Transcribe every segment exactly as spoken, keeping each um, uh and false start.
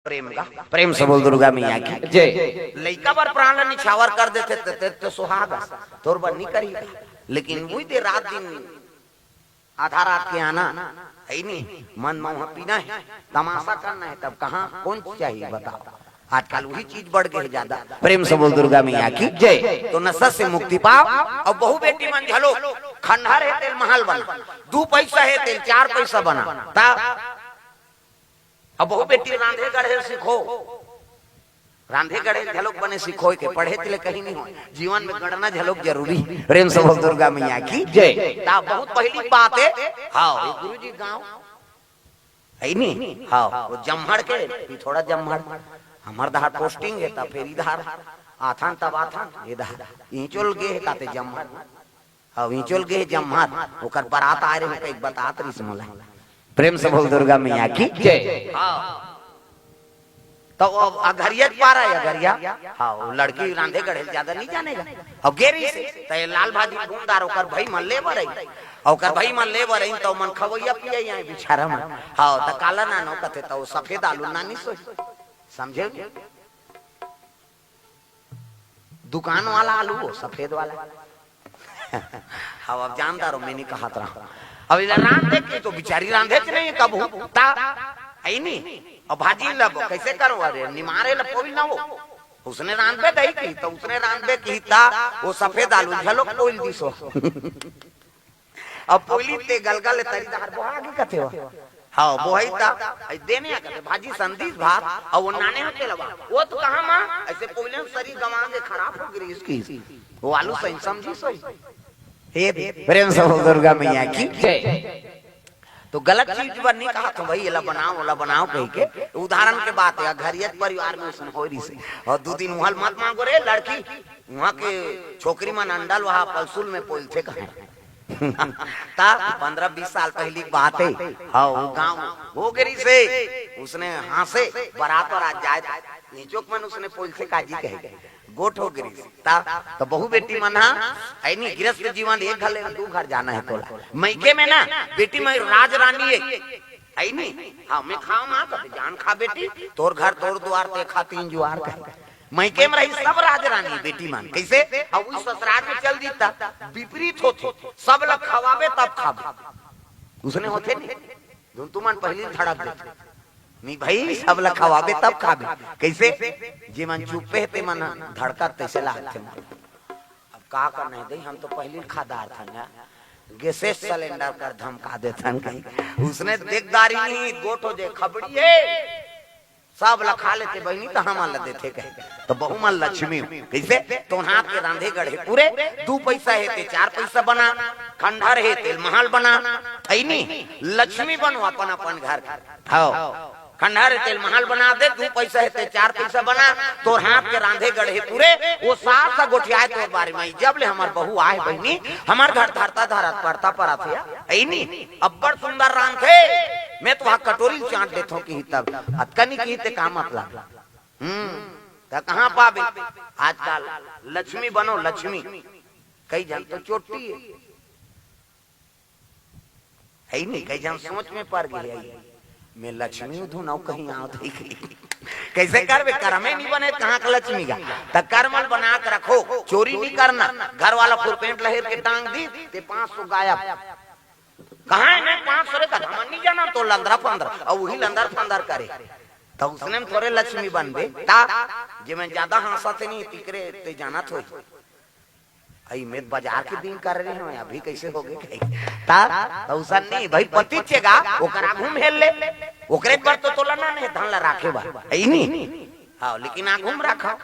प्रेम का, प्रेम से बोल दुर्गा मैया की। जय। लइका बर प्राण निछावर कर देथे, ते, ते, ते सुहाग अस, तोर बर नहीं करी। लेकिन वही दे रात दिन आधा रात के आना, है नहीं, मन मौहा पीना है, तमाशा करना है, तब कहाँ कौन चाहिए बताओ? आजकल वही चीज बढ़ गए ज्यादा। प्रेम से बोल दुर्गा मैया की। जय। तो नशा से मुक्ति पाओ। और बहू बेटी मन झलो, खंडहर है तेल महल बना, दू पैसा है तेल चार पैसा बना। ता अब बहू बेटी रांधे गढ़े सीखो, रांधे गढ़े झलोक बने सीखो के पढ़े तिले कहीं नहीं हो। जीवन में गढ़ना झलोक जरूरी। प्रेम से बोल दुर्गा मैया की। जय। ता बहुत पहली बात है। हाँ, ये गुरु जी गाँव है नहीं। हाँ, वो जम्हड़ के, ये थोड़ा जम्हड़, हमार दहार पोस्टिंग है, तब फिर इधर आथन, तब आथन इधर। इंचोल गे है काते जम्हड़। हाँ, इंचोल गे जम्हड़, ओकर बारात आ रहे हैं, एक बतात रही से मोला। प्रेम से बोल दुर्गा मैया की। जय। हाँ। तो अब अघरिया के पारा है, अघरिया। हाँ, वो लड़की रांधे गढ़े ज्यादा नहीं जानेगा। अब गेरी से, तो ये लाल भाजी बूंदार ओकर भाई मन ले बर आई। और ओकर भाई मन ले बर आई, तो मन खवैया पिया यहाँ बिछारा मन। हाँ, तो काला नानो कथे, तो सफेद आलू नानी सोई। समझे? दुकान वाला आलू हो, सफेद वाला। हाँ, अब जानता रहो, मैं नहीं कहत रहा। अब इधर रांधे के तो बिचारी रांधे के नहीं कबू। ता, है नहीं। अब भाजी लब, कैसे करो? अरे, निमारे लब कोई ना हो। उसने रांधे दही की, तो उसने रांधे की ता, वो सफेद आलू झलो कोई दिसो। अब पोली ते गलगल तरी दहार बोहा के कथे हो। हाँ, बोहई ता, आई देने आ कथे, भाजी संदीस भात, और वो नाने होते लगा। वो तो कहाँ माँ? ऐसे पोले सरी गंवा के खराब हो गई इसकी। वो आलू सही समझी सोई। हे प्रेम से बोल दुर्गा मैया की। जय। तो गलत चीज पर नहीं कहा तो भाई, एला बनाओ, ओला बनाओ कही के। उदाहरण के बात है, घरियत परिवार में उसने हो रही से। और दो दिन उहल मत मांगो रे लड़की, वहाँ के छोकरी मन अंडल वहाँ पलसुल में पोलथे कहे। ता पन्द्रह बीस साल पहली की बात है। हाँ, वो गाँव हो गिरी से, उसने हाँसे बरात और आज जाए था। नीचोक मन उसने पोलथे काजी कहे, गोठ हो गिरी से। ता, तो बहू बेटी मन हा, है नहीं, गृहस्थ जीवन एक घर ले दू घर जाना है तोला। मैके में ना, बेटी मैं राज रानी है, है नहीं? हाँ, मैं खाओ माँ, कभी जान खा बेटी, तोर घर तोर द्वार ते खा तीन जुआर कहे। मैके में रही सब राज रानी बेटी मन, कैसे? अब उस ससुराल में चल दीता, विपरीत होते, सब लग खवाबे तब खाबे। उसने होते नहीं, धुन तुमन पहली धड़क देते। नहीं भाई, सब ला खवाबे तब खाबे। कैसे? जे मन चुप्पे हे, ते मन धड़कत तैसे लागथे मन। अब का करना है दई, हम तो पहली खा डारथन या। गैसेस सिलेंडर कर धमका देथन कहीं। उसने देखदारी नहीं, गोठ हो जाए, खबड़ी है। सब ला खा लेते बहिनी, तो हमन ला देथे कहे। तो बहू मन लक्ष्मी हो। कैसे? तोन हाथ के रांधे गढ़े पूरे, दू पैसा हे ते चार पैसा बना, खंडहर हे ते महल बना, है नी? लक्ष्मी बनो अपन अपन घर के। हाँ। खंडहर हे ते महल बना दे, दू पैसा हे ते चार पैसा बना, तोर हाथ के रांधे गढ़े पूरे, वो सास ह गोठियाए तोर बारे में, जब ले हमर बहू आए बहिनी, हमर घर धरता धरत परता परत हे, है नी? अब्बड़ सुंदर रांधे, मैं तो वहाँ कटोरी ल चाट देथों कि तब, अतका नहीं कि ते का मतलब? हम्म, त कहाँ पाबे? आजकल लक्ष्मी बनो लक्ष्मी, कई झन तो चोट्टी है, है ही नहीं, कई झन सोच में पड़ गए है, मैं लक्ष्मी हूँ धुन कहीं आओ थे कहीं। कैसे करबे? कर्मे नहीं बने, कहाँ का लक्ष्मी का? त कर्म ल बना के रखो, चोरी नहीं करना। घर वाला फुरपेंट लहेर के टांग दी, ते पाँच सौ गायब। कहाँ है मैं पाँच सौ रे? कहा मन नहीं जाना तो लंदरा फंदर, और वही लंदर फंदर करे। तो उसने में थोड़े लक्ष्मी बनबे, ता जे मैं ज्यादा हाँसा थे नहीं, तिकरे ते जाना थोई। आई मैं बाजार के दिन कर रहे हैं, अभी कैसे हो गए कहीं? ता, तो उसन नहीं, भाई पति चेगा, ओकर आगू में हेल ले, ओकरे पर तो तोला ना नहीं, धन ला राखे बा, है ही नहीं? हाँ, लेकिन आगू में रखा।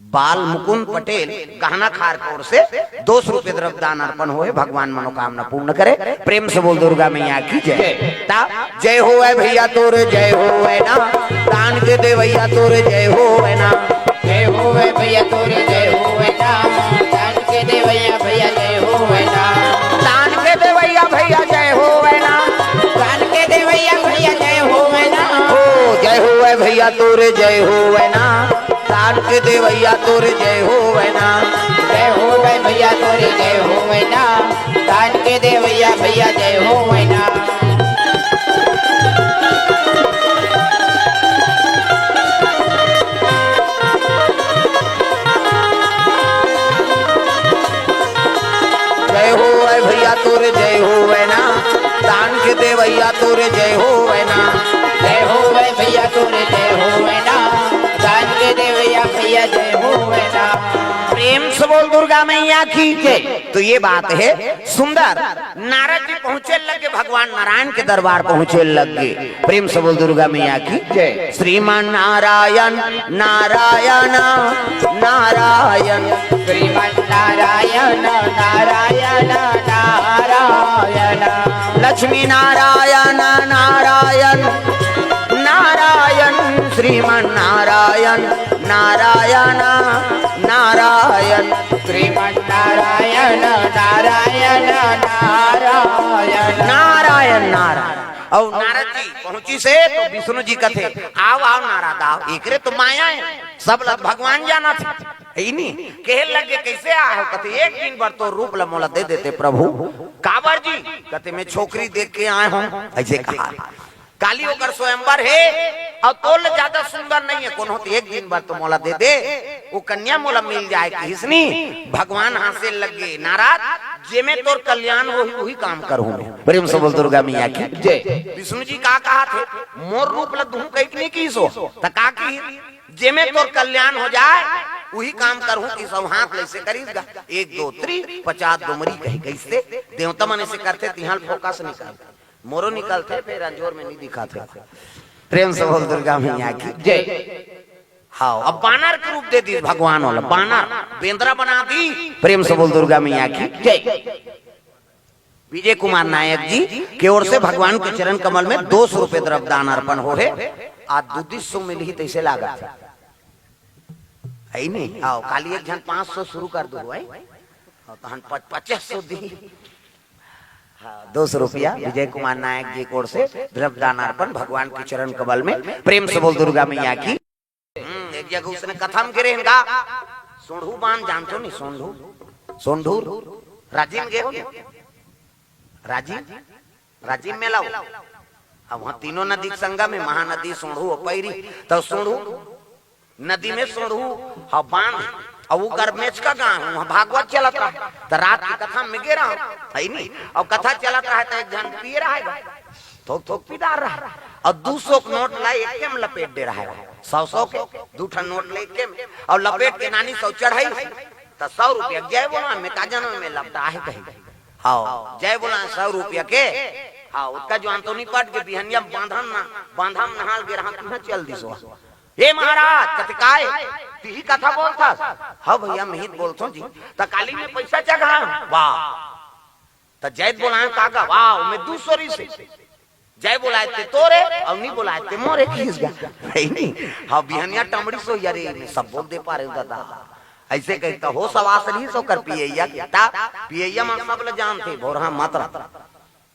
बाल मुकुंद पटेल गहना खार की ओर से दो सौ रुपये द्रव्य दान अर्पण हुए, भगवान मनोकामना पूर्ण करे। प्रेम से बोल दुर्गा मैया की जय। ता जय होवे भैया तोर, जय होवे ना, दान के देवैया तोर, जय होवे ना। जय होवे भैया तोर, जय होवे ना, दान के देवैया भैया, जय होवे ना। दान के देवैया भैया, जय होवे ना। दान के देवैया भैया, जय होवे ना। ओ जय होवे भैया तोर, जय होवे ना। दान के देवैया तोर जय होवे ना। जय होवे भैया तोर जय होवे ना। दान के देवैया भैया जय होवे ना। बोल दुर्गा मैया की जय। तो ये बात है सुंदर। नारद जी पहुंचे लगे, भगवान नारायण के दरबार पहुंचे लगे। प्रेम से बोल दुर्गा मैया की जय। श्रीमन नारायण, नारायण, नारायण। श्रीमन नारायण, नारायण, नारायण। लक्ष्मी नारायण, नारायण, नारायण। श्रीमन नारायण, नारायण, नारायण। श्रीमन नारायण, नारायण, नारायण। नारायण, नारायण। अउ नारद जी पहुंचिस हे तो विष्णु जी कथे, "आव, आव नारद, आव, एकरे तो माया हे, सब ल भगवान जानथे।" हे नी, कहे लगे, "कइसे आए हो?" कथे, "एक दिन बर तोर रूप ल मोला दे देते प्रभु।" "काबर जी?" कथे, "मैं छोकरी देख के आए हों," अइसे कहा। "काली ओकर स्वयंवर हे, अउ तोर ले जादा सुंदर नइ हे कोनो, त एक दिन बर तो मोला दे दे, ओ कन्या मोला मिल जाए," कहिस नी। भगवान हांसे लगे, "नारद, जेमे तोर कल्याण होही, उही काम करहूं मैं।" प्रेम से बोल दुर्गा मैया की जय। विष्णु जी का कहत हे, "मोर रूप ल दुहूं कहिके नइ किहिस हो, त का किहिस? जेमे तोर कल्याण हो जाए, उही काम करहूं," कहिस। हाथ ल अइसे करिस गा, "एक, दो, three, पचास डोमरी," कहि, कइसे देवता मन अइसे करथे, तिहां ल focus नइ कर। मोरो निकलथे, फेर अंजोर में नइ दिखत हे। प्रेम से बोल दुर्गा मैया की जय। हाव, अब बानर के रूप दे दिस भगवान वाला, बानर, बेंदरा बना दिस। प्रेम से बोल दुर्गा मैया की जय। विजय कुमार नायक जी के ओर से भगवान के चरण कमल में दो सौ रुपये द्रव्य दान अर्पण होहे। आज दुदिस सौ मिलही तइसे लागत हे। हे नी? हाव, काली एक झन पाँच सौ शुरू कर दो, हे? हाव, तहन पच-, पचास सौ दिही। हाव, दो सौ रुपया विजय कुमार नायक जी के ओर से द्रव्य दान अर्पण भगवान के चरण कमल में। प्रेम से बोल दुर्गा मैया की। हम्म, एक जगह उसने कथा में गे रहेन गा, सोंढू बांध जानथो नी, सोंढू, सोंढू, राजिम गे हो नी? राजिम, राजिम मेला हो। अब उहां तीनों नदी के संगम हे, महानदी, सोंढू अउ पैरी। त सोंढू नदी में सोंढू ह बांध, अउ ओकर मेचका गांव हे, उहां भागवत चलत रहे। त रात के कथा में गे रहा, हे नी? अउ कथा चलत रहे त एक झन पिए रहे गा, थोक थोक पीदार रहे। अउ दू सौ के नोट ला एके में लपेट दे रहे, सौ सौ के दू ठन नोट ला एके में, अउ लपेट के नानी सौ चढ़ाई, त सौ रुपया जय बोला में का जनम में लपटा हे कही। हाव, जय बोला सौ रुपया के। हाव, ओतका जुआन तो नइ पट के बिहनिया बांधा म ना, बांधा म नहाय ल गे रहा, तुहां चल दिस ओ। "ए महाराज," कथे, "काय? तिही कथा बोलथस?" "हव भइया, मिहित बोलथों जी।" "त काली में पइसा चघा?" "वाह।" "त जय बोलाय का गा?" "वाह, ओमे दू सौ रिहिसे।" "जय बोलाय ते तोरे, अउ नइ बोलाय ते मोरे," कहिस गा। हे नी? हाव, बिहनिया टमड़ी सो, "अरे, मैं सब बोल दे पारे हूं दादा।" अइसे कहिके हो सवास रिहिस ओकर पियइया के। त पियइया मन सब ल जानथे, भोरहा मत रह।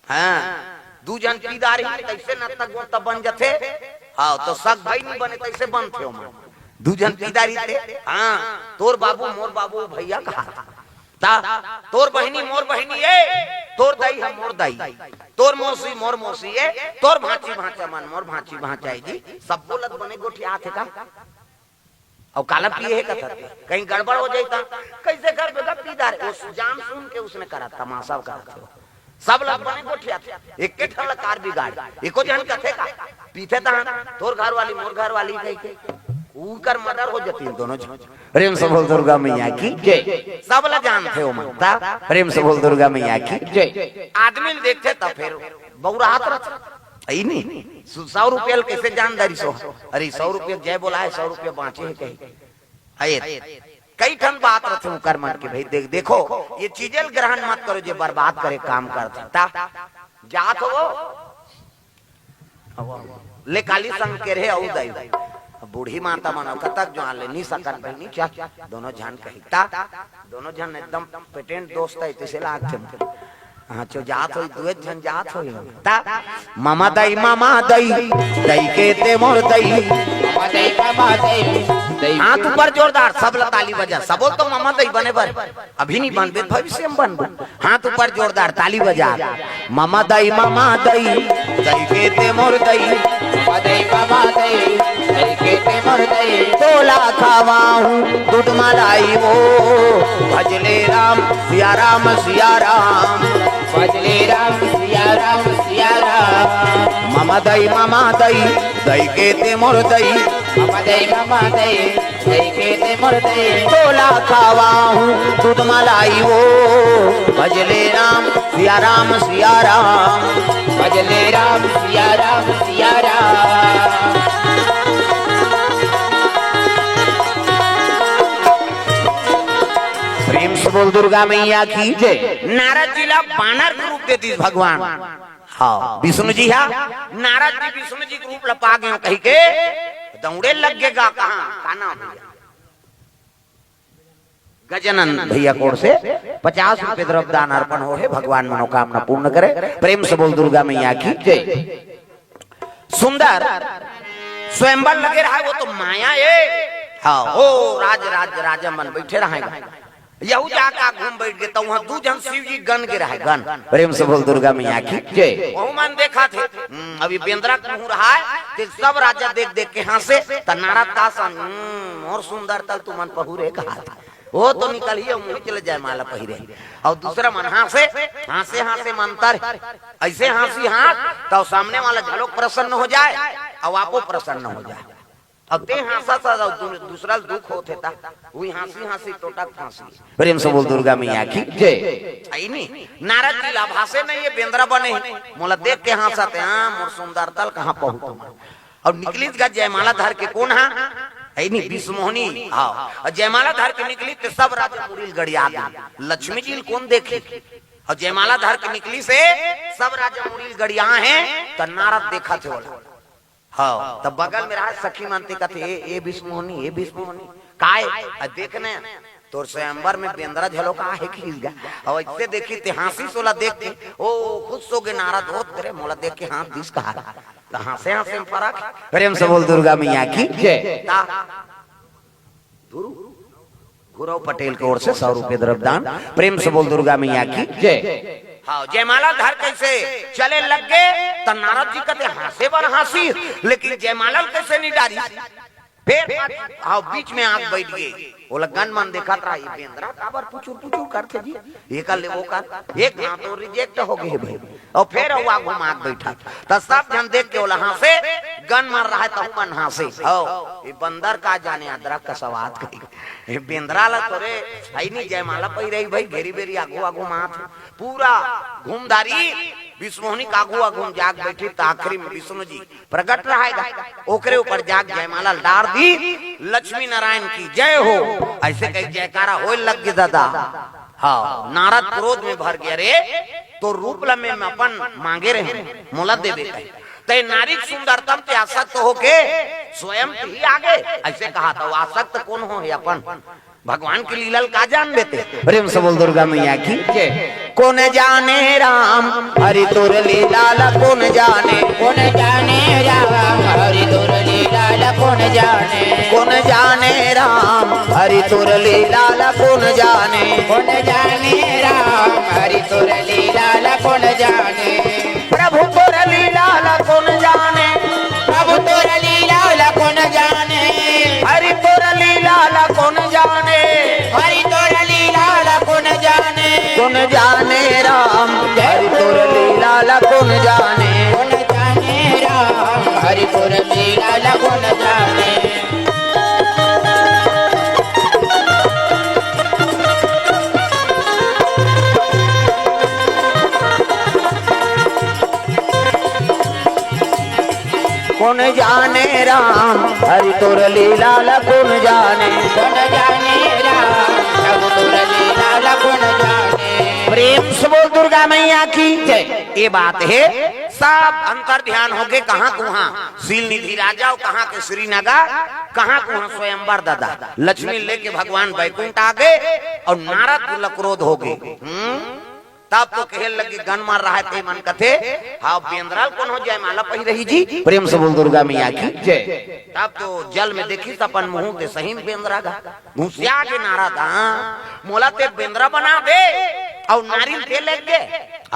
हां, दू झन पीदार ही कइसे नत्ता गोत्ता बन जथे? हाव, त सग भाई नइ बने तइसे बनथे ओमन। दू झन पीदार ही ते, हां, तोर बाबू मोर बाबू भइया कहा। त तोर बहिनी मोर बहिनी ए, तोर दाई ह मोर दाई, तोर मौसी मोर मौसी ए, तोर भांची भांचा मन मोर भांची भांचा ए जी, सब बोलत बने गोठियाथे का? अउ काला पिए हे कथत हे, कहीं गड़बड़ हो जाई त कइसे करबे गा पीदार? ओ जान सुन के उसने करा, तमाशा करत हे। सब ल बने गोठियाथे, एके ठन ल कार बिगाड़, एको झन कथे का? पीथे तहन, तोर घरवाली, मोर घरवाली कहिके, उकर मर्डर हो जतिन दोनों झन। प्रेम से बोल दुर्गा मैया की जय। सब ल जानथे ओमन, त प्रेम से बोल दुर्गा मैया की जय। आदमी ल देखथे त फेर बउरात रथे। हे नी? सौ रुपया ल कइसे जान डारिस ओ? अरे, सौ रुपया जय बोलाय, सौ रुपया बांचे हे कही। अये, कई ठन बात रथे उकर मन के, भई देख, देखो, ये चीजें ल ग्रहण मत करो, जे बर्बाद करे काम करथे। त जात हो, ले काली संग के रहे अउ दाई। अब बूढ़ी माता मन कतक जुआन ले नइ सकन बहिनी, चल, दोनों झन कही। त दोनों झन एकदम पेटेंट दोस्त हे, तइसे लागथे। हां, चो जात होई, दुए झन जात होई। त ममा दई, ममा दई, दई के ते मोर दई। ममा दई, ममा दई, दई हाथ ऊपर जोरदार, सब ल ताली बजा, सब बोल तो ममा दई बने बर। अभी नइ बनबे, भविष्य में बनबो। हाथ ऊपर जोरदार, ताली बजा। ममा दई, ममा दई, दई के ते मोर दई। ममा दई, ममा दई, दई के ते मोर दई। तोला खवाहूं दूध मलाई वो, भजले राम, सिया राम, सिया राम। भजले राम, सिया राम, सिया राम। ममा दई, ममा दई, दई के ते मोर दई। ममा दई, ममा दई, दई के ते मोर दई। तोला खावा हूँ दूध मलाई वो, भजले राम, सिया राम, सिया राम। भजले राम, सिया राम, सिया राम। प्रेम से बोल दुर्गा मैया की जय। नारद जी ला बानर के रूप दे दिस भगवान। हाँ, विष्णु जी हा, नारद जी विष्णु जी के रूप ला पा गए कही के दौड़े लग गे गा। कहाँ, का नाम भैया? गजानन भैया कोर से पचास रुपए द्रव्य दान अर्पण हो हे, भगवान मनोकामना पूर्ण करे। प्रेम से बोल दुर्गा मैया की जय। सुंदर स्वयंवर लगे रहा, वो तो माया ए। हाँ, ओ राज, राज, राजा मन बैठे रहेगा। यहू जाके घूम बैठ गए, तो वहाँ दू झन शिव जी गन के रहे, गन। प्रेम से बोल दुर्गा मैया की जय। वहू मन देखा थे, हम्म, अभी बेंदरा के मुँह रहा है, ते सब राजा देख देख के हंसे, त नारद दास, हम्म, मोर सुंदर तल तुमन पहुरे कहा थे। वो तो निकल ही मुँह चले जयमाला पहिरे। और दूसरा मन हंसे, हंसे, हंसे मंतर, ऐसे हंसी हाथ, तो सामने वाला झलोक प्रसन्न हो जाए और आपो प्रसन्न हो जाए। अब ते हाँसा सा दू-, दूसरा ल दुख होत हे ता, उही हाँसी हाँसी टोटक फांसी। प्रेम से बोल दुर्गा मैया की जय। आई नी, नारद जी ला भाषे नहीं, ये बेंदरा बने हे। मोला देख के हाँसत हे, हाँ, मोर सुंदरता ल कहाँ पहुँचो मैं। अब निकलिस गा जयमाला धर के, कोन हा? आई नी, विश्वमोहनी। हाँ, और जयमाला धर के निकलिस ते सब राजा मुड़ी ल गड़िया दे। लक्ष्मी जी ल कोन देखी? और जयमाला धर के निकलिस हे, सब राजा मुड़ी ल गड़िया हे, त नारद देखत हे ओला। हाँ, तब बगल में रहा सखी मन ते कथे, "ए, ए विश्वमोहनी, ए विश्वमोहनी, काय? आ देख न, तोर स्वयंवर में बेंदरा झलोक आहे खींच गा।" और ऐसे देखी ते हाँसी सोला देख के, ओ, खुश हो गे नारद, "ओ, तेरे मोला देख के हाँस दिस कहा।" तो हाँसे हाँसे में फरक। प्रेम से बोल दुर्गा मैया की जय। ता गुरु गुरव पटेल के ओर से सौ रुपए द्रव्य दान। प्रेम से बोल दुर्गा मैया की जय। हाँ, जयमाला धर कैसे चले लग गे, त नारद जी कथे हाँसे बर हाँसी, लेकिन जयमाला कैसे नहीं डारी? फिर हाँ, बीच में आग बैठ गई। ओला गन मन देखत रहा, ये बेंदरा काबर पुचुर पुचुर करथे जी, ये कर ले, वो कर, एक हाथ तो रिजेक्ट हो गए भाई। और फिर वो आगू में आग बैठा, त सब झन देख के ओला हाँसे, गन मन रहा, तहू मन हाँसे। हो, ये बंदर का जाने अदरक का स्वाद कही। ये बेंदरा ला तोरे, आई नी जयमाला पहिरे ही भाई, घेरी बेरी आगू आगू माथ। पूरा घूमधारी विश्वमोहनी का आगू आगू में जाग बैठी, त आखिरी में विष्णु जी प्रगट रहेगा, ओकरे ऊपर जाग जयमाला डार दी, "लक्ष्मी नारायण की जय हो।" ऐसे कही जयकारा होए लग गे दादा। हाँ, नारद क्रोध में भर गया, "रे, तो रूप ल मैं अपन मांगे रहे, मोला देबे कहे। तय नारी के सुंदरतम ते आसक्त होके स्वयं ही आगे।" ऐसे कहा था, वो आसक्त कौन हो है अपन? भगवान की लीला ल का जान देते? प्रेम से बोल दुर्गा मैया की जय। कौन जाने राम हरि तोर लीला ला, कौन जाने? कौन जाने राम हरि तोर लीला ला, कौन जाने? कौन जाने राम हरि तोर लीला ला, कौन जाने? कौन जाने राम हरि तोर लीला ला, कौन जाने? प्रभु तोर लीला ला कौन जाने? प्रभु तोर लीला ला कौन जाने? हरि तोर लीला ला कौन जाने? हरि तोर लीला ला कौन जाने? कौन जाने राम हरि तोर लीला ला कौन जाने? कौन जाने राम हरि तोर लीला ला कौन जाने? कौन जाने राम हरि तोर लीला ला कौन जाने? कौन जाने राम प्रभु तोर लीला ला कौन जाने? प्रेम से बोल दुर्गा मैया की जय। ये बात है, सब अंतर ध्यान होके कहाँ कुहाँ सील निधि राजा और कहाँ के श्रीनगर, कहाँ कुहाँ स्वयंवर दादा, लक्ष्मी लेके भगवान बैकुंठ आ गए और नारद ला क्रोध हो गए। हम्म, तब तो कहे लगे गन मार रहा है ते मन कथे, हाँ बेंदरा ल कोनो जयमाला पहिरही जी। प्रेम से बोल दुर्गा मैया की जय। तब तो जल में देखिस अपन मुंह ते सही में बेंदरा गा। घुसिया के नारद, हाँ, मोला ते बेंदरा बना दे, और नारी ल ते लेके,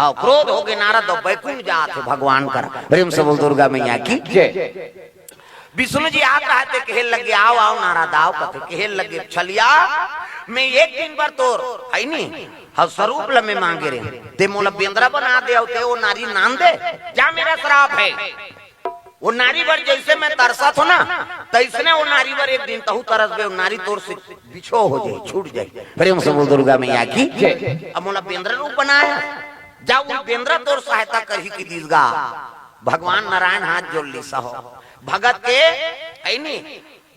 और क्रोध हो गए नारद, और बैकुंठ जात हे भगवान कर। प्रेम से बोल दुर्गा मैया की जय। विष्णु जी आत रहा ते कहे लगे, "आओ, आओ नारद, आओ," कथे कहे लगे, "छलिया, मैं एक दिन बर तोर, है नी, हाँ, स्वरूप ल मैं मांगे रहे, ते मोला बेंदरा बना दे, और ते वो नारी नान दे, जा मेरा श्राप है।" वो नारी बर जइसे मैं तरसत हों ना, तइसने वो नारी बर एक दिन तहूँ तरसबे, वो नारी तोर से बिछो हो जाही, छूट जाही। प्रेम से बोल दुर्गा मैया की। जय। अब मोला बेंदरा रूप बनाय हे, जा वो बेंदरा तोर सहायता करही कहिस गा। भगवान नारायण हाथ जोड़ लिस हो भगत के, अइनी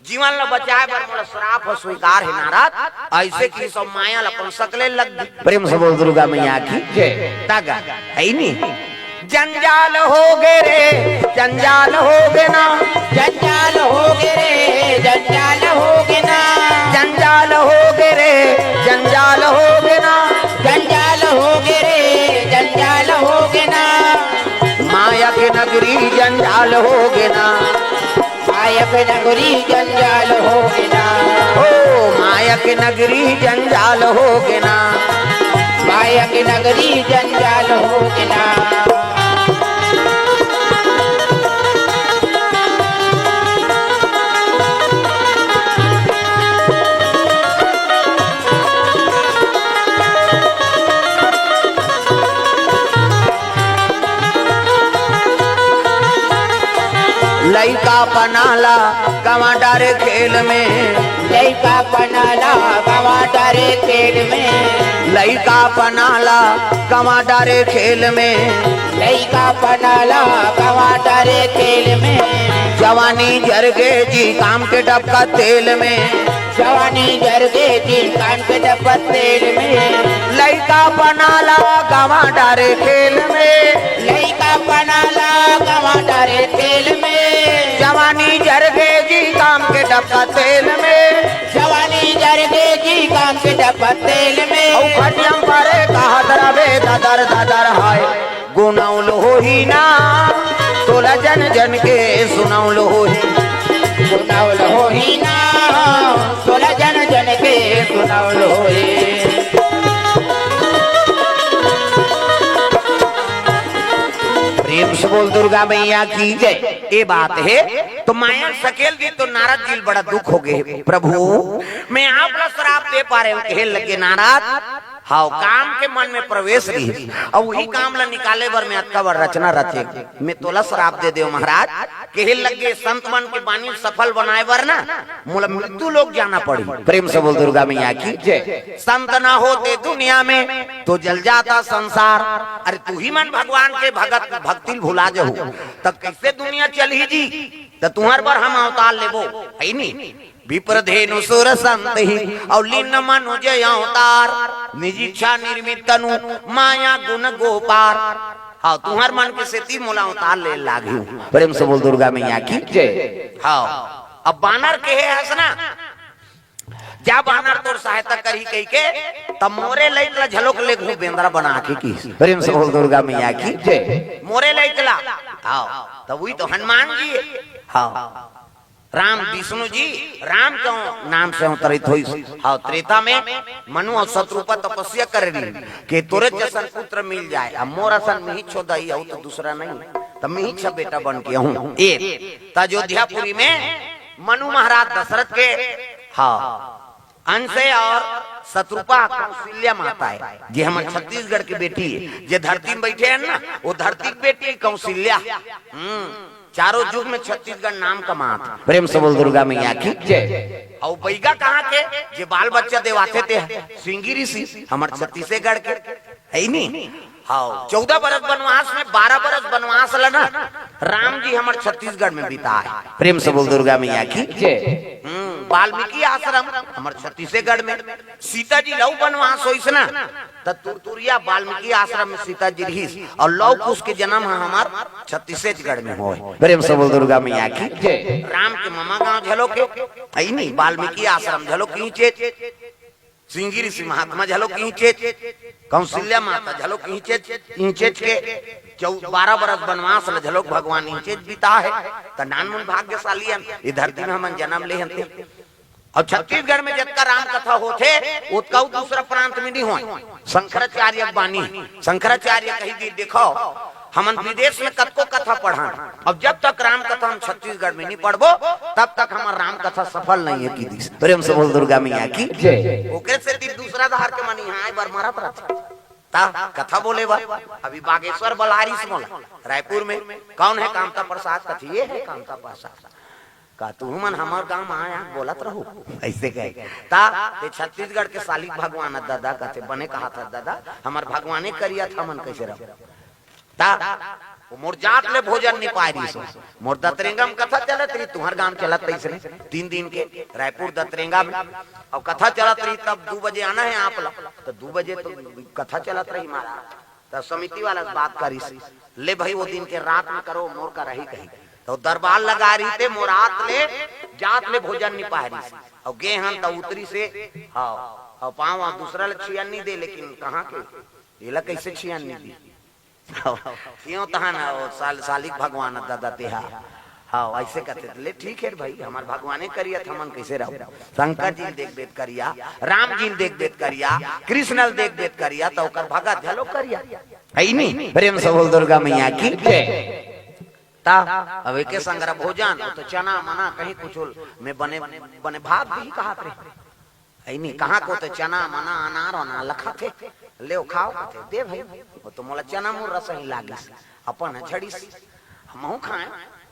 जीवन ला बचाय बर मोला श्राप ह स्वीकार हे नारद, अइसे कहिस माया ला अपन सकले लग गे। प्रेम से बोल दुर्गा मैया की। जय। तगा, अइनी। जंजाल होगे रे, जंजाल होगे ना। जंजाल होगे रे, जंजाल होगे ना। जंजाल होगे रे, जंजाल होगे ना। जंजाल होगे रे, जंजाल होगे ना। माया के नगरी जंजाल होगे ना। माया के नगरी जंजाल होगे ना। ओ माया के नगरी जंजाल होगे ना। माया के नगरी जंजाल होगे ना। लइका पना ला गंवा डारे खेल में। लइका पना ला गंवा डारे खेल में। लइका पना ला गंवा डारे खेल में। लइका पना ला गंवा डारे खेल में। जवानी जर गे जी काम के डबका तेल में। जवानी जर गे जी काम के डबका तेल में। लइका पना ला गंवा डारे खेल में। लइका पना ला गंवा डारे खेल में। जवानी जर गे जी काम के डबका तेल में। जवानी जर गे जी काम के डबका तेल में। अउ खटिया म परे कहत रबे ददर ददर हाय। गुनौल होही ना, तोला जन जन के सुनौल होही। गुनौल होही ना, तोला जन जन के सुनौल होही। प्रेम से बोल दुर्गा मैया की जय। ए बात हे तो माया सकेल दी तो नारद जी ल बड़ा दुख होगे, प्रभु मैं आप ला श्राप दे पारे हँव, कहे लगे नारद। हव, काम के मन में प्रवेश रहिस, अउ उही काम ला निकाले बर मैं अतका बड़ रचना रचे, मैं तोला श्राप दे देंव महाराज। कहे लगे, संत मन के बानी सफल बनाय बर ना, मोला मृत्यु लोक जाना पड़ही। प्रेम से बोल दुर्गा मैया की जय। संत ना होते दुनिया में तो जल जाता संसार। अरे तुही मन भगवान के भगत, भक्ति ल भुला जहू, त कइसे दुनिया चलही जी? त तुँहर बर हम अवतार लेबो, हइ नी? विप्र धेनु सुर संत ही, अउ लीन मनुज अवतार। निज इच्छा निर्मित तनु, माया गुण गो पार। हव, तुँहर मन के सेती मोला अवतार ले लागही। प्रेम से बोल दुर्गा मैया की जय। हव, अब बानर कहे हस ना, जा बानर तोर सहायता करही कहिके, त मोरे लइक ला झलोक लेगहूँ बेंदरा बना के कहिस। प्रेम से बोल दुर्गा मैया की जय। मोरे लइक ला। हव, त उही तो हनुमान जी हे। हव। राम विष्णु जी, राम के नाम से अवतरित होइस। हव, त्रेता में मनु अउ शतरूपा तपस्या करे रहिन कि तोरे जइसन पुत्र मिल जाय, अब मोर असन मिहिच छो दाई अउ तो दूसरा नहीं, त मिहिच बेटा बन के हूँ। ए, त अयोध्यापुरी में मनु महाराज दशरथ के, हव, अंश हे अउ शतरूपा कौशल्या माता हे, जे हमर छत्तीसगढ़ के बेटी हे, जे धरती में बइठे हे ना, वो धरती के बेटी हे कौशल्या। हम्म, चारों जुग में छत्तीसगढ़ नाम कमात। प्रेम से बोल दुर्गा मैया की जय। अउ बइगा कहाँ के, जे बाल बच्चा देवाथे ते हे, सिंगी ऋषि, हमर छत्तीसगढ़ के, हइ नी? हव, चौदह बरस बनवास में, बारह बरस बनवास ल ना, राम जी हमर छत्तीसगढ़ में बिताय। प्रेम से बोल दुर्गा मैया की जय। हम्म, वाल्मीकि आश्रम हमर छत्तीसगढ़ में, सीता जी ल अउ बनवास होइस ना, त तुरतुरिया वाल्मीकि आश्रम में सीता जी रहिस, अउ लव कुश के जनम ह हमर छत्तीसगढ़ में होय। प्रेम से बोल दुर्गा मैया की जय। राम के ममा गाँव झलोक हे, हइ नी, वाल्मीकि आश्रम झलोक इहिंचेच, सिंगी ऋषि महात्मा झलोक इहिंचेच, कौशल्या माता झलोक इहिंचेच, इहिंचेच के चौ-, बारह बरस बनवास ल झलोक भगवान इहिंचेच बिताय हे, त नानमुन भाग्यशाली हन, ए धरती में हमन जनम ले हन ते। अउ छत्तीसगढ़ में जतका राम कथा होथे, ओतका अउ दूसरा प्रांत में नहीं होय। शंकराचार्य के बानी, शंकराचार्य कहिस कि देखव, हमन विदेश में कतको कथा पढ़न, अब जब तक राम कथा हम छत्तीसगढ़ में नहीं पढ़बो, तब तक हमर राम कथा सफल नहीं हे, कहि दिस। प्रेम से बोल दुर्गा मैया की जय। ओकरे सेती दूसरा डहर के मन इहाँ आय बर मरत रहिथे। ता कथा बोले बर अभी बागेश्वर बलारिस मोला रायपुर में। कौन है कामता प्रसाद? कथे ये है कामता प्रसाद। का तुहू मन हमर गांव में आया बोलत रहू? ऐसे कहे। ता ते छत्तीसगढ़ के सालिक भगवान ह दादा। कथे बने कहा था दादा, हमर भगवाने करिया था, हमन कैसे रहू? ता वो मोर जात ले भोजन नहीं पाए रहिस। मोर दतरेंगा में कथा चलत रही, तुहर गांव चलत रहिस ने तीन दिन के रायपुर दतरेंगा में। और कथा चलत रही तब दू बजे आना है आप ला, तो दू बजे तो कथा चलत रही महाराज। तो समिति वाला से बात करिस, ले भाई वो दिन के रात में करो, मोर का रही कही। तो दरबार लगा रही थे, मोर रात ले जात ले भोजन नहीं पाए रहिस। और गे हन तो उतरी से, हाँ, और पाँव दूसरा ले छियन नहीं दे, लेकिन कहाँ के एला कैसे छियन नहीं दी? क्यों तहन वो साल सालिक भगवान दादा तेहा। हाँ, ऐसे कहते थे, ले ठीक है भाई, हमार भगवाने करिया था, हमन कैसे रहू? शंकर जी ल देख बेत करिया, राम जी ल देख बेत करिया, कृष्ण ल देख बेत करिया, तो ओकर भगत घलो करिया। है ही नहीं। प्रेम से बोल दुर्गा मैया की जय। ता अब एके संग रह भोजन, तो चना मना कहीं कुछ में बने, बने भात भी कहत रहे। है नहीं, कहाँ को तो चना मना अनार ओनार लखाथे, ले खाओ कथे, दे भाई, वो तो मोला चना मुर्रा सही लागिस, अपन ह झड़िस, हमहू खाए।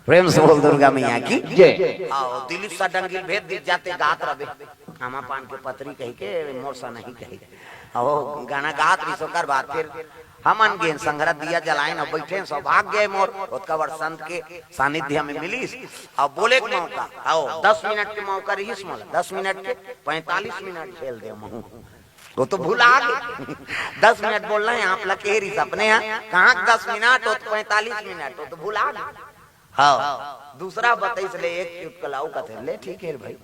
प्रेम से बोल दुर्गा मैया की जय। आओ दिलीप सा डंगिल भेज दी जाते गात रबे, आमा पान के पतरी कही के मोर सा नहीं कही। आओ गाना गात रही सोकर बात फिर हमन गेन संघरा दिया जलाइन और बैठे सो भाग गए मोर। ओतका बड़ संत के सानिध्य में मिलिस। अब बोले के मौका, आओ दस मिनट के मौका रहिस मोला, दस मिनट के पैंतालीस मिनट झेल दे महू। वो तो भुला गे। दस मिनट बोलना है आप ला के रहिस अपने यहाँ, कहाँ के दस मिनट, वो तो पैंतालीस मिनट, वो तो भुला गे। हाँ, दूसरा बताइस ले एक चुटकुला अउ कथे, ले ठीक है भाई।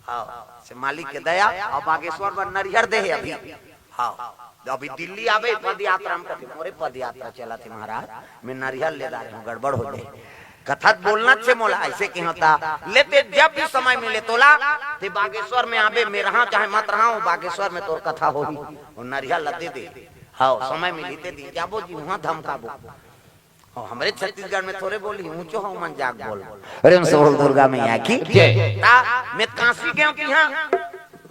हाँ, से मालिक के दया। और बागेश्वर बर नरिहर दे है अभी। हाँ, अभी दिल्ली आबे पद यात्रा में कथे, मोरे पद यात्रा चला थे महाराज, मैं नरिहर ले डारे हूँ, गड़बड़ हो जाए। कथा त बोलना छे मोला, ऐसे की होता लेते जब भी समय मिले तोला, ते बागेश्वर में आबे, मैं रहा चाहे मत रहा हूँ, बागेश्वर में तोर कथा होही। और नरिहर ला दे दे। हाँ, समय मिली ते दी जाबो जी, वहाँ धमकाबो। और हमरे छत्तीसगढ़ में थोड़े बोली, ऊंचो हो मन जाग बोल। प्रेम से बोल दुर्गा मैया की जय। ता मैं काशी गया कि हाँ,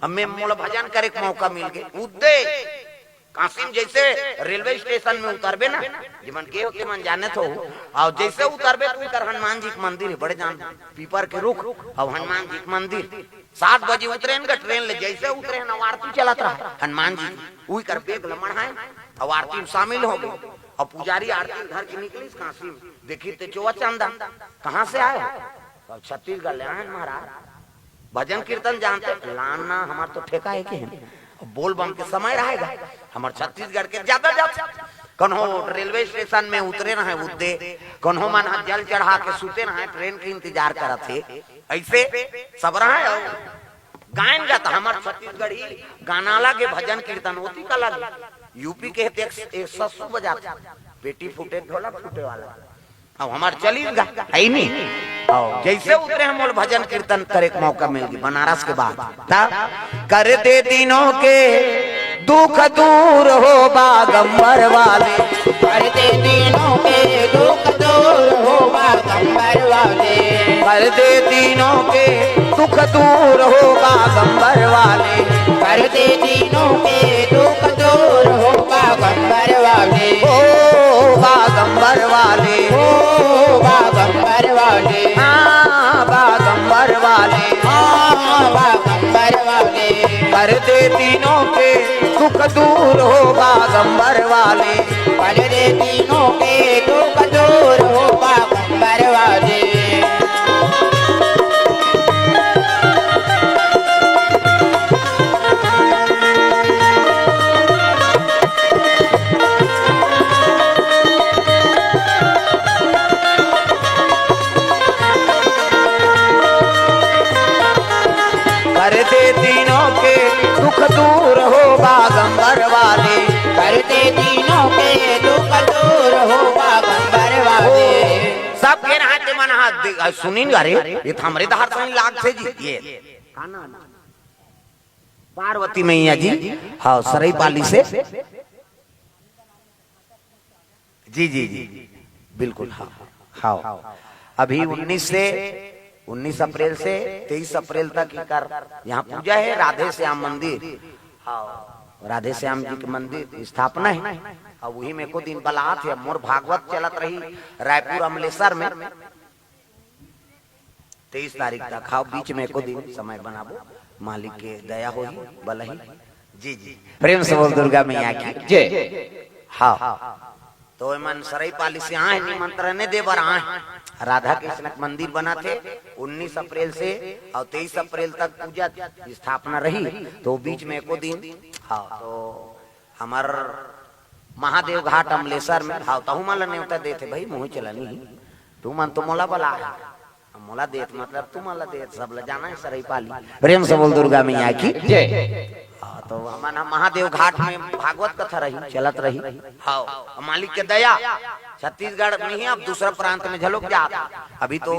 अब मैं मोला भजन करे के मौका मिल गए। उद्दे काशी में जैसे रेलवे स्टेशन में उतरबे ना, जेमन के होते मन जाने थो, और जैसे उतरबे तो उतर हनुमान जी के मंदिर है, बड़े जान पीपर के रुख, और हनुमान जी के मंदिर। सात बजे उतरे न ग ट्रेन ले, जैसे उतरे न आरती चलत रहा हनुमान जी की, उही कर बेग ल मढ़ाए, अब आरती में शामिल हो गए। अब पुजारी आरती धर के निकलिस काशी में, देखी ते चोवा चंदा, कहाँ से आए? अब छत्तीसगढ़ ले आए महाराज, भजन कीर्तन जानते, लाना हमार तो ठेका है कि है। अब बोल बम के समय रहेगा, हमार छत्तीसगढ़ के ज्यादा जात, कन्हो रेलवे स्टेशन में उतरे रहे उद्दे, कन्हो मन ह जल चढ़ा के सुते रहे, ट्रेन के इंतजार करत हे। ऐसे सब रहे। और गायन गा त हमर छत्तीसगढ़ी गाना लगे, भजन कीर्तन होती का लगे। यूपी के एक, एक ससु बजाते, बेटी फूटे ढोलक फूटे वाला। अब हमार चली गा, है ही नहीं। और जैसे उतरे हम बोल भजन कीर्तन करे के मौका मिल गई बनारस के बाद। ता कर दे दिनों के दुख दूर हो बागंबर वाले। कर दे दिनों के दुख दूर हो बागंबर वाले। कर दे दिनों के दुख दूर हो बागंबर वाले। कर दे दिनों के दुख दूर हो बागंबर वाले। ओ बागंबर वाले। ओ बागंबर वाले। हाँ, बागंबर वाले। हाँ, बागंबर वाले। कर दे दिनों के दुख दूर हो बागंबर वाले। कर दे दिनों के दुख दूर हो बागंबर वाले। कर दे दिनों के दुख दूर हो बागंबर वाले। कर दे दिनों के दुख दूर हो बागंबर वाले। सब के हाथ मन हाथ दे, आ, सुनिन गा रे, ये तो हमरे धार सही लाग से जी, ये। का नाम? पार्वती मैया जी, हाँ, सरईपाली से। जी, जी, जी, बिल्कुल, हाँ, हाँ। अभी उन्नीस से, उन्नीस अप्रैल से तेईस अप्रैल तक इकर यहाँ पूजा है, राधे श्याम मंदिर। हाँ, राधे श्याम जी के मंदिर स्थापना हे। अब वही में एको दिन बलात हे, मोर भागवत चलत रही रायपुर अमलेसर में। तेईस तारीख तक, हाँ, बीच में एको दिन समय बनाबो, मालिक के दया होही, बलही। जी, जी, प्रेम से बोल दुर्गा मैया की जय। हाँ, तो एमन सरईपाली से आए, निमंत्रण दे बर आए। राधा कृष्ण के मंदिर बनत हे, उन्नीस अप्रैल से और तेईस अप्रैल तक पूजा स्थापना रही, तो बीच में एको दिन, हाँ, तो हमर महादेव घाट अमलेसर में, हाँ, तहू मन ला नेवता देथे भाई, मुँह चलनी ही, तू मन तो मोला बला है, मोला देत मतलब तू मन ला देत, सब ला जाना है सरईपाली। प्रेम से बोल दुर्गा मैया की जय। हाँ, तो हमन ह महादेव घाट में भागवत कथा रही, चलत रही। हाँ, मालिक के दया, छत्तीसगढ़ में ही, अब दूसरा प्रांत में झलोक जात। अभी तो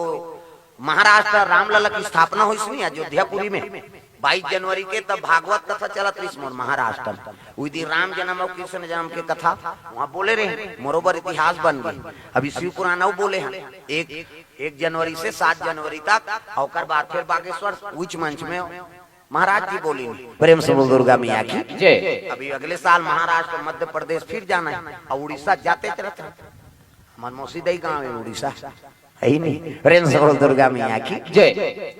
महाराष्ट्र रामलला की स्थापना होइस नहीं अयोध्यापुरी में, बाईस जनवरी के, तब भागवत कथा चलत रहिस मोर महाराष्ट्र में। उही दिन राम जन्म और कृष्ण जन्म के कथा वहाँ बोले रहे, मोरो बर इतिहास बन गए। अभी शिव पुराण अउ बोले हैं, एक एक जनवरी से सात जनवरी तक, और ओकर बाद फिर बागेश्वर उच्च मंच में महाराज जी बोली। प्रेम से बोल दुर्गा मैया की जय। अभी अगले साल महाराष्ट्र, मध्य प्रदेश फिर जाना है, और उड़ीसा जाते रहते हैं। हमर मौसी दई गाँव है उड़ीसा, है ही नहीं। प्रेम से बोल दुर्गा मैया की जय।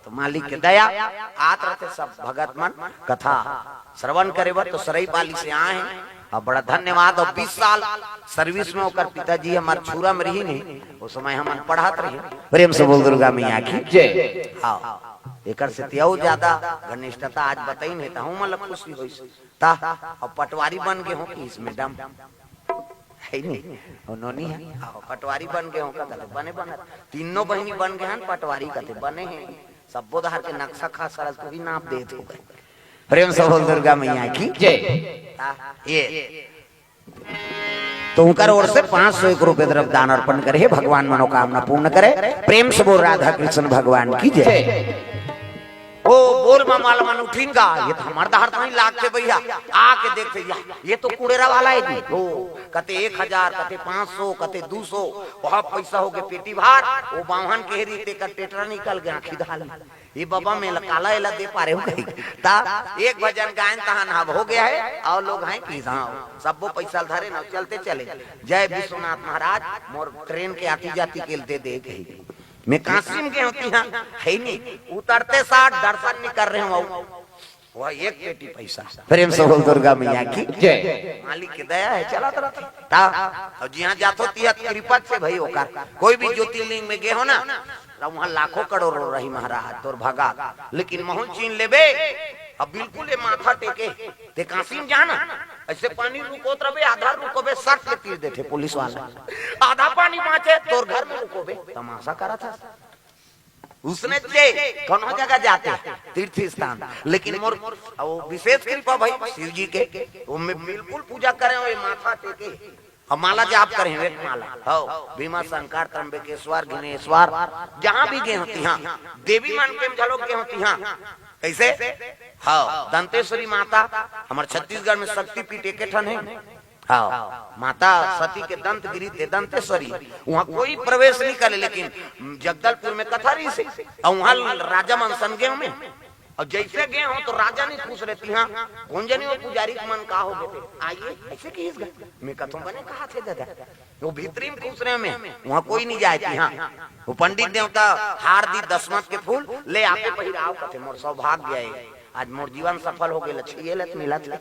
तो मालिक के दया, आत रहते सब भगत मन कथा श्रवण करे बर, तो सरईपाली से आए हैं। अब बड़ा धन्यवाद। और बीस साल सर्विस में ओकर पिताजी हमर छुरा में रहिन हे, ओ समय हमन पढ़त रहे। प्रेम से बोल दुर्गा मैया की जय। हाँ, एकर से अउ ज्यादा घनिष्ठता आज बताइन हे, त हमन ला खुशी होइस। ता अब पटवारी बन गे हो कि इस मैडम? है नहीं, ओ नोनी है। हाँ, पटवारी बन गे हो का कहते, बने बने। तीनों बहिनी बन गे हन पटवारी कहते, बने हैं। सब्बो डहर के नक्शा खसरा ल तू ही नाप देत हो। प्रेम से बोल दुर्गा मैया की जय। हाँ, ये तो उनकर ओर से पाँच सौ एक रुपए द्रव्य दान अर्पण करे, भगवान मनोकामना पूर्ण करे। प्रेम से बोल राधा कृष्ण भगवान की जय। ओ बोल मामा मन उठिन गा, ये तो हमर डहर तो नहीं लागते भैया। आके देखते, या, ये तो कुड़ेरा वाला है जी। ओ, कते एक हजार, कते पाँच सौ, कते दू सौ, वहाँ पैसा हो गए पेटी भार। वो बाम्हन के रीते का टेटरा निकल गया, आँखी धार। ये बाबा में काला एला दे पारे हो गई। ता एक भजन गायन तहन हब हो गया है, और लोग हैं कि हाँ, सब्बो पैसा धरे ना, चलते चले। जय विश्वनाथ महाराज, मोर ट्रेन के आती जाती के दे दे गई। मैं काशी में गए होती हाँ, है नहीं, उतरते साथ दर्शन नहीं कर रहे हो। वह एक पेटी पैसा। प्रेम से बोल दुर्गा मैया की जय। मालिक की दया है, चलत रहता। ता, और जिहाँ जात होती है कृपा से भाई ओकर। कोई भी ज्योतिर्लिंग में गए हो ना, तब वहाँ लाखों करोड़ों रही महाराज, तोर भगा। लेकिन महूँ चीन लेबे, अब बिल्कुल ये माथा टेके, ते काशी में जाना, ऐसे पानी रुकोत रहे, आधा रुकोबे, सट के तीर देते पुलिस वाला। आधा पानी बाँचे, तोर घर में रुकोबे, तमाशा करा था। उसने जे कोनो जगह जाते हैं, तीर्थ स्थान, लेकिन मोर, वो विशेष कृपा भाई शिव जी के, वो मैं बिल्कुल पूजा करे हुए माथा टेके, और माला जाप करे हुए माला। हो, भीमा शंकर, त्र्यंबकेश्वर, घिनेश्वर, जहाँ भी गए होती हाँ, देवी मन के झलोक गए होती हाँ। कैसे? हो, दंतेश्वरी माता, हमारे छत्तीसगढ़ में शक्तिपीठ एक ठन है। हाँ, माता सती के दंत गिरी ते दंतेश्वरी, वहाँ कोई प्रवेश नहीं करे, लेकिन जगदलपुर में कथा रहिस हे, और वहाँ राजा मन सन गए में, और जैसे गए हो तो राजा नहीं खुश रहती हाँ। कौन जनी वो पुजारी के मन का हो गए थे, आइए ऐसे कि इस घर में कथों बने कहा थे दादा, वो भीतरी में खुश रहे में, वहाँ कोई नहीं जाए थी हाँ। वो पंडित देवता हार दी दसमत के फूल ले आके पहिराव कथे, मोर सौभाग्य है, आज मोर जीवन सफल हो गए, लक्ष्मी ये लत मिला था।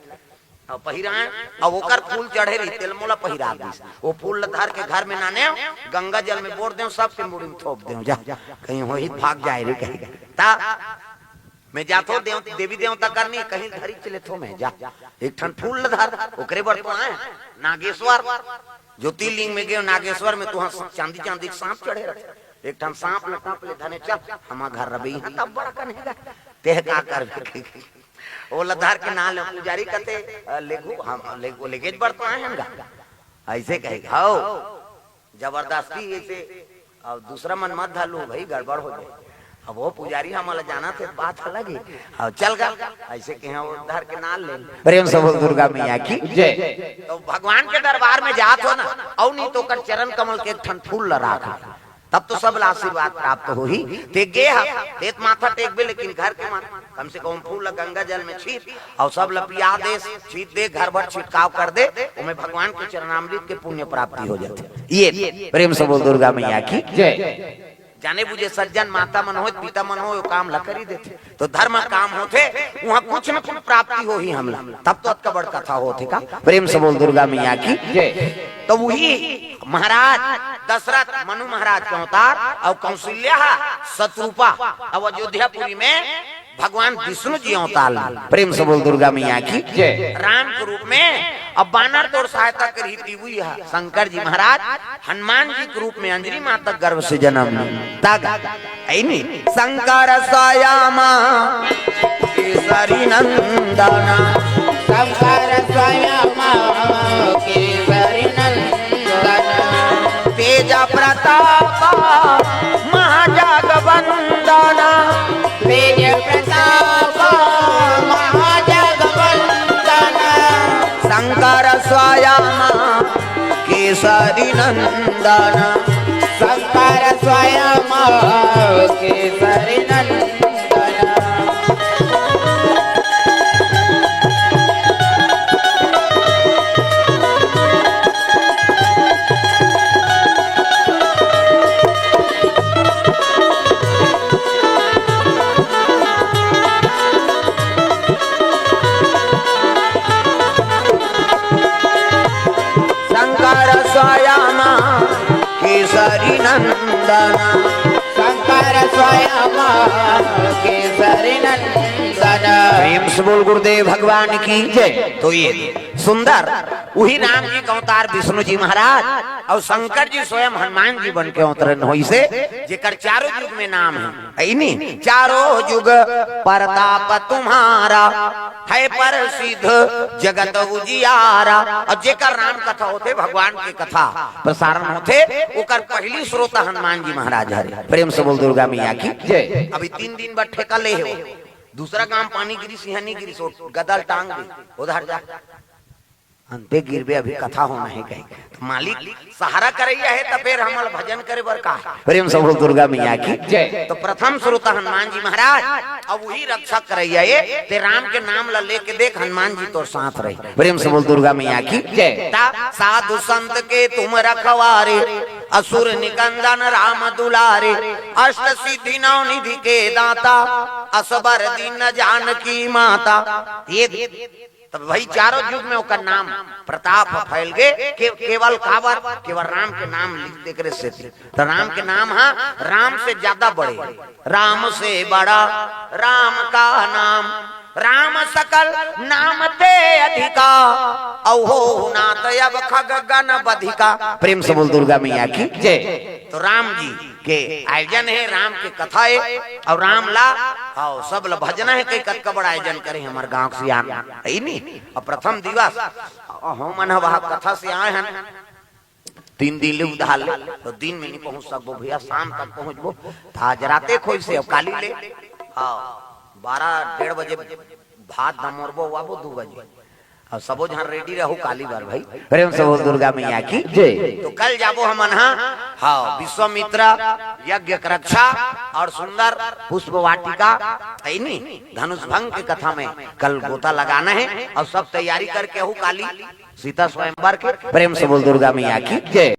अउ पहिराएं, अउ ओकर फूल चढ़े रही, तेल मोला पहिरा दिस। वो फूल ल धर के घर में नाने, गंगा जल में बोर देव, सबके मुड़ी में थोप देव, जा, कहीं होही त भाग जाए रे, कहीं। ता मैं जाथो देव, देवी देवता करनी, कहीं धरी चले थो मैं, जा। एक ठन फूल ल धर, ओकरे बर तो आए, नागेश्वर, ज्योतिर्लिंग में गए, नागेश्वर में तुहाँ चांदी चांदी के सांप चढ़े रहे, एक ठन सांप ल टाप ले धने चल, हमा घर रबे, यहाँ तब बड़ा कन्हेगा, तेह का कर ओला धर के ना ले, पुजारी कथे, "अ, लेगू, हम, लेगू, लेगेज बर तो आए हन गा।" ऐसे कहे, "हौ, जबरदस्ती ऐसे, अब दूसरा मन मत धर लू भाई, गड़बड़ हो जाए।" अब वो पुजारी हमला जाना थे, बात अलग ही। अब चल गा, ऐसे कहे, वो धर के ना ले। प्रेम से बोल दुर्गा मैया की जय। तो भगवान के दरबार में जात हो ना, और नहीं तो ओकर चरण कमल के एक ठन फूल ल राख। तब तो सब ला आशीर्वाद प्राप्त होही। ते गे ह, ते त माथा टेकबे, लेकिन घर के मन, कम से कम फूल ला गंगा जल में छीट, अउ सब ला पिया दे, छीट दे, घर भर छिड़काव कर दे, ओमे भगवान के चरणामृत के पुण्य प्राप्ति हो जाथे। ये प्रेम से बोल दुर्गा मैया की जय। जाने बुझे सज्जन माता मन होय, पिता मन होय, ओ काम ला करी देथे। तो धर्म काम होथे, उहाँ कुछ न कुछ प्राप्ति होही हमला, तब तो अतका बड़ कथा होथे का। प्रेम से बोल दुर्गा मैया की जय। तो वही महाराज दशरथ, मनु महाराज के अवतार, अउ कौशल्या ह शतरूपा, अउ अयोध्यापुरी में भगवान विष्णु जी अवतार ले। प्रेम से बोल दुर्गा मैया की जय। राम के रूप में, अब बानर तोर सहायता करही, तिवई ह शंकर जी महाराज हनुमान जी के रूप में अंजनी माता गर्भ से जन्म ले। तग ऐनी शंकर स्वयं केसरी नंदन। शंकर स्वयं केसरी नंदन। तेज प्रताप महाजगवंदन। तेज प्रताप महाजगवंदन। शंकर स्वयं केसरी नंदन। शंकर स्वयं केसरी नंदन। शंकर स्वयं केसरी नंदन। शंकर स्वयं केसरी नंदन। प्रेम से बोल गुरुदेव भगवान की जय। तो ये सुंदर, वही राम जी के अवतार विष्णु जी महाराज अउ शंकर जी स्वयं हनुमान जी बन के अवतरन होइसे, जेकर चारों युग में नाम हे। ऐनी चारों युग परताप तुम्हारा, है प्रसिद्ध जगत उजियारा। अउ जेकर राम कथा होथे, भगवान के कथा प्रसारण होथे, ओकर पहिली श्रोता हनुमान जी महाराज हरे। प्रेम से बोल दुर्गा मैया की जय। अभी तीन दिन बर ठेका ले हे, दूसरा गांव पानी गिरिस, इहाँ नइ गिरिस, ओ गदल टांग दे, उधर जा। अंते गिरबे, अभी कथा होना हे कहे। तो मालिक सहारा करइया हे, त फेर हमल भजन करे बर का? प्रेम से बोल दुर्गा मैया की जय। तो प्रथम श्रोता हनुमान जी महाराज, अउ वही रक्षा करइया हे। ते राम के नाम ला लेके देख, हनुमान जी तोर साथ रहे। प्रेम से बोल दुर्गा मैया की जय। ता साधु संत के तुम रखवारे, असुर निकंदन राम दुलारे, अष्ट सिद्धि नौ निधि के दाता, असबर दीन जानकी माता। ये तब भाई चारों युग में ओकर नाम प्रताप ह फैल गे। के-, केवल काबर? केवल राम के नाम लिख दे करे सेती। तो राम के नाम ह राम से ज्यादा बड़े, राम से बड़ा राम का नाम, राम सकल नाम ते अधिका, अउ होहु नाथ अब खग गण बधिका। प्रेम से बोल दुर्गा मैया की जय। तो राम जी के आयोजन हे, राम के कथा हे, अउ राम ला, हाँ, सब ला भजना हे। कई कतका बड़ा आयोजन करे हमर गांव के सियान, हे नी? अउ प्रथम दिवस, अउ हमन ह वहाँ कथा से आए हन, तीन दिन ले उधार ले, तो दिन में नइ पहुंच सकबो भैया, शाम तक पहुंचबो। त आज राते खोइसे, अउ काली ले, हाँ, बारह डेढ़ बजे भात धमोरबो, आबो दू बजे। अउ सबो झन ready रहू काली बर भाई। प्रेम से बोल दुर्गा मैया की जय। तो कल जाबो हमन हा, हाँ, विश्वामित्र यज्ञ के रक्षा अउ सुंदर पुष्प वाटिका, हे नी, धनुष भंग के कथा में कल गोता लगाना हे। अउ सब तैयारी करके आहू काली सीता स्वयंवर के। प्रेम से बोल दुर्गा मैया की जय।